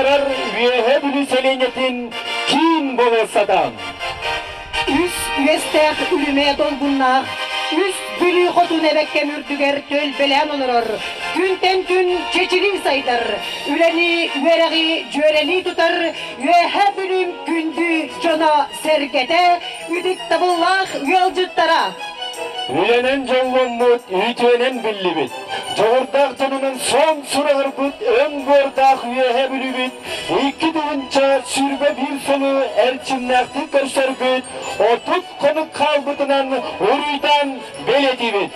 Сандаарар Үөһэ Бүлүү сэлиэнньэтин киин болуоссата. Үс үөстээх үлүмэ долгуннаах, үс Бүлүү хотун эбэккэм үрдүгэр төлбөлөөн олорор, күнтэн күн чэчирии сайдар, үлэни, үөрэҕи дьүөрэлии тутар Үөһээ Бүлүүм күндү дьоно-сэргэтэ, ытыктабыллаах ыалдьыттара! Үлэнэн дьолломмут, үтүөнэн биллибит, дьоҕурдаах дьонунан суон сураҕырбыт өҥ буордаах Үөһээ Бүлүүбүт 2021 сылы эрчимнээхтик көрсөрбүт 30 хонук хаалбытынан уруйдаан бэлиэтиибит.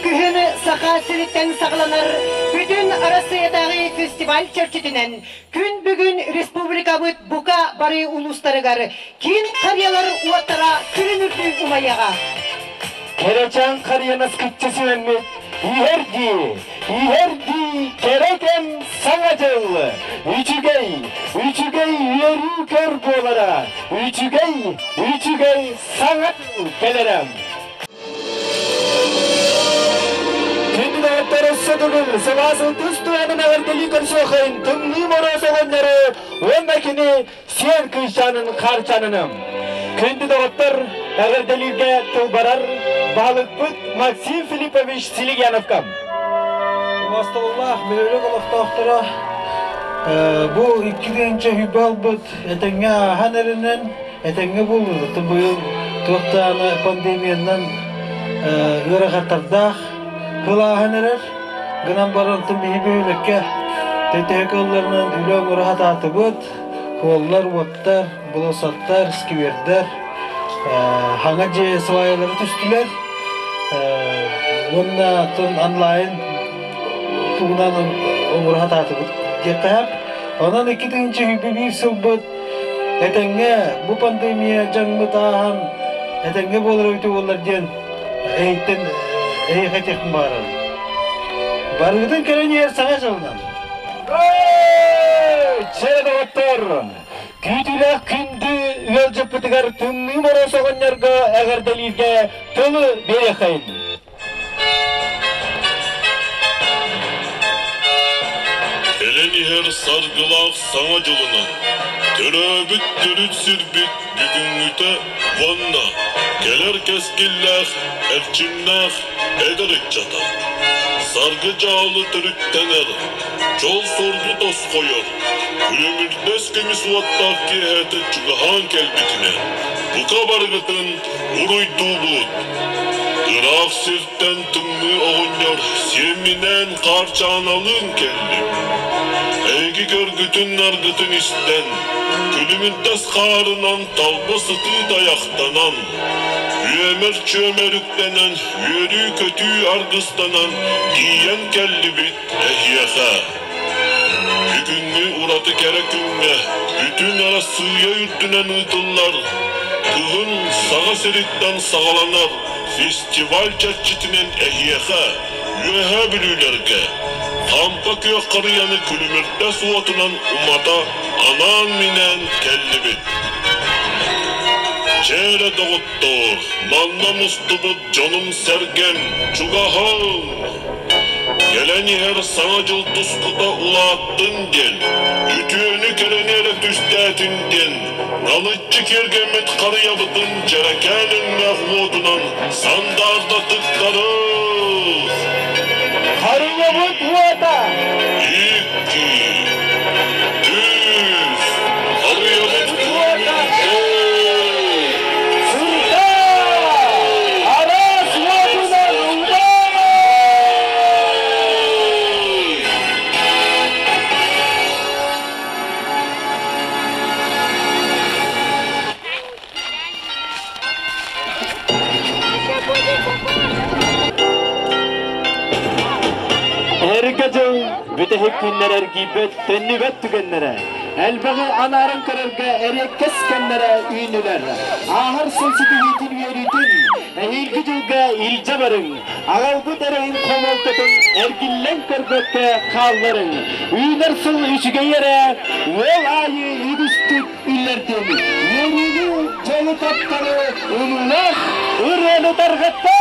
Күһүн Саха сириттэн саҕаланар Бүтүн Арассыыйатааҕы фестиваль чэрчитинэн күн бүгүн республикабыт бука бары улуустарыгар киин харыйалар уоттара күлүмүрдүү умайыаҕа. Кэрэчээн харыйаны скыччы сүөммүт иһэрдии, иһэрдии кэрэ кэм саҥа дьыл! Үчүгэй, үчүгэй үөрүү көр буолара, үчүгэй, үчүгэй саҥа дьыл кэлэрэ! Күндү өссө төгүл сылаас ытыс туһанан эҕэрдэлии көрсүөххүн тымныы мороз оҕонньору уонна кини сиэн кыысчаанын хаарчааныным. Күндү доҕоттор, эҕэрдэлииргэ тыл барар баһылыкпыт Максим Филиппович Силигияновка. Убастабыллаах бөһүөлэк олохтоохторо бу 2000 албыт этэҥҥэ ааһан эринэн этэҥҥэ буоллун. Быйыл туох даҕаны пандемиянан ыарахаттардаах сыл ааһан эрэр. Гынан баран онтон биһи бөһүөлэккэ төһө кыалларынан үлэ оҥоро сатаатыбыт. Куоллар, уоттар, болуоссаттар, сквердэр, хаҥа дьиэ сваялары түстүлэр. Уонна оттон онлайн тугунан оҥоро сатаатыбыт диэххэ сөп. Онон 2021 сылбыт Этэҥҥэ бу пандемия дьаҥмыт ааһан этэҥҥэ буолар эбитэ буоллар диэн эһиттэн эһиэхэ этиэхпин баҕарабын. Барыгытын кэлэн иһэр саҥа дьылынан! Чэ, доҕоттор, күүтүүлээх күндү ыалдьыппытыгар тымныы мороз оҕонньорго эҕэрдэлииргэ тылы биэриэххэйин. Кэлэн иһэр саргылаах Саҥа дьылынан төрөөбүт төрүт сирбит бүгүҥҥүтэ уонна кэлэр кэскиллээх, эрчимнээх эдэр ыччата саргы дьаалы төрүттэнэр, дьол-соргу тосхойор, күлүмүрдэс көмүс уоттаах киэһэтэ чугаһаан кэлбитинэн бука барыгытын уруйдуубут! Ыраах сиртэн тымныы оҕонньор сиэмминээн Хаарчааналыын кэллим. Эһиги көргүтүн-наргытын истэн, күлүмүрдэс хаарынан талба сытыы тайахтанан, үөмэр-чүөмэр үктэнэн, үөрүү-көтүү аргыстанан тиийэн кэллибит эһиэхэ. Бүгүҥҥү ураты кэрэ күҥҥэ бүтүн Арассыыйа үрдүнэн ыытыллар Кыһын Саха сириттэн саҕаланар фестиваль чэрчитинэн эһиэхэ, Үөһээ Бүлүүлэргэ, Хампа күөх харыйаны күлүмүрдэс уотунан умата анаан-минээн кэллибит. Чэ эрэ, доҕоттоор, манна мустубут дьонум-сэргэм, чугаһыҥ! Кэлэн иһэр Саҥа дьыл тускута улааттын диэн, үтүөнү-кэрэни эрэ түстээтин диэн, налыччы киэргэммит харыйабытын дьэрэкээн өҥнөөх уотунан сандаарда тыктарыҥ! Харыйабыт уота! Икки, үс, харыйабыт уота! Араас уотунан Эргэ дьыл бүтэһик күннэр эргийбэт, төннүбэт түгэннэрэ, элбэҕи анааран көрөргө эриэккэс кэмнэрэ үүннүлэр. Ааһар сыл ситиһиитин үөрүүтүн эһиилги дьылга илдьэ барыҥ, аҕалбыт эрэйин хомолтотун эргиллэн көрбөккө хаалларыҥ. Үүнэр сыл үчүгэй эрэ, уол аайы үгүстүк үллэрдин. Үөрүүнү, дьолу тапталы ылыылаах ырыаны тарҕатта!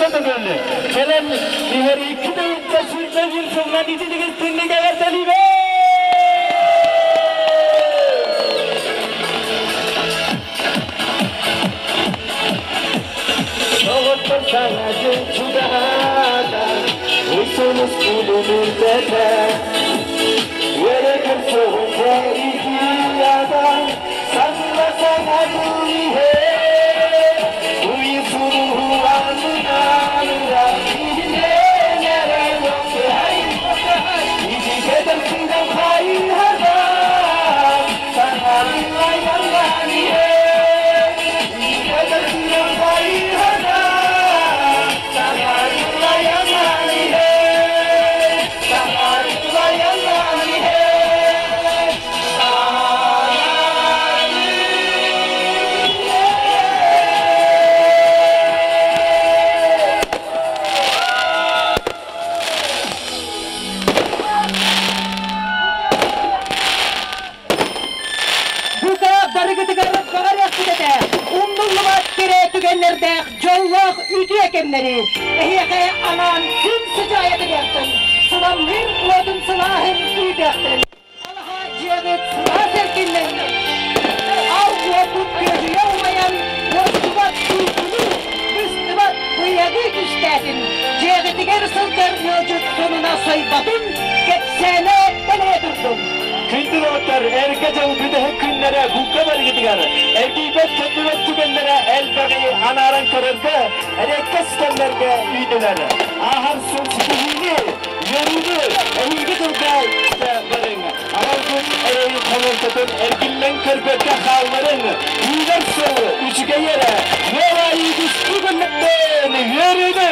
өссө төгүл кэлэн иһэр 2021 сылынан ититик-истиҥник эҕэрдэлиибит! Доҕоттор саҥа дьыл чугаһаата, Уйсунус күлүмүрдэтэ, Үөрэ көрсөҕүн кэритията, Санна саҥа дьыл иһэр, Уйсунуһу аннынаныра, Иһинэн эрэ лоҥкуһай, Итикетен сыдан хайыһардан, Саҥа дьыл айаннаан иһэр, Итикетен сыдан хайыһардан, Саҥа дьыл айаннаан иһэр, Саҥа дьыл айаннаан иһэр, Саҥа дьыл иһэр. Бука барыгытыгар баҕарыахпыт этэ, умнуллубат кэрэ түгэннэрдээх дьоллоох үтүө кэмнэри эһиэхэ анаан күн сыдьаайа тыгыахтын, сыламныыр уотун сылааһын ыытыахтын. Алаһа дьиэҕит сылаас эркиннэннин, ал уопут күөдьүйэ умайан, уостубат уйгуну, быстыбат быйагы түстээтин, дьиэҕитигэр сылдьар ыалдьыт сонуна сойбатын, кэпсээнэ дэлэйэ турдун. Күндү доҕоттор, эргэ дьыл бүтэһик күннэрэ бука барыгытыгар эргийбэт көннүбэт түгэннэрэ элбэҕи анааран көрөргө, эриэккэс кэмнэргэ үүннүлэр. Ааһар сыл ситиһиини, үөрүүнү эһиги тылга барыҥ. Аҕалгыт эрэйин хомолтотун эргиллэн көрбөккө хаалларыҥ. Үүнэр сыл үчүгэй эрэ, үөр айыы түстүү күннэттэн үөрүүнү,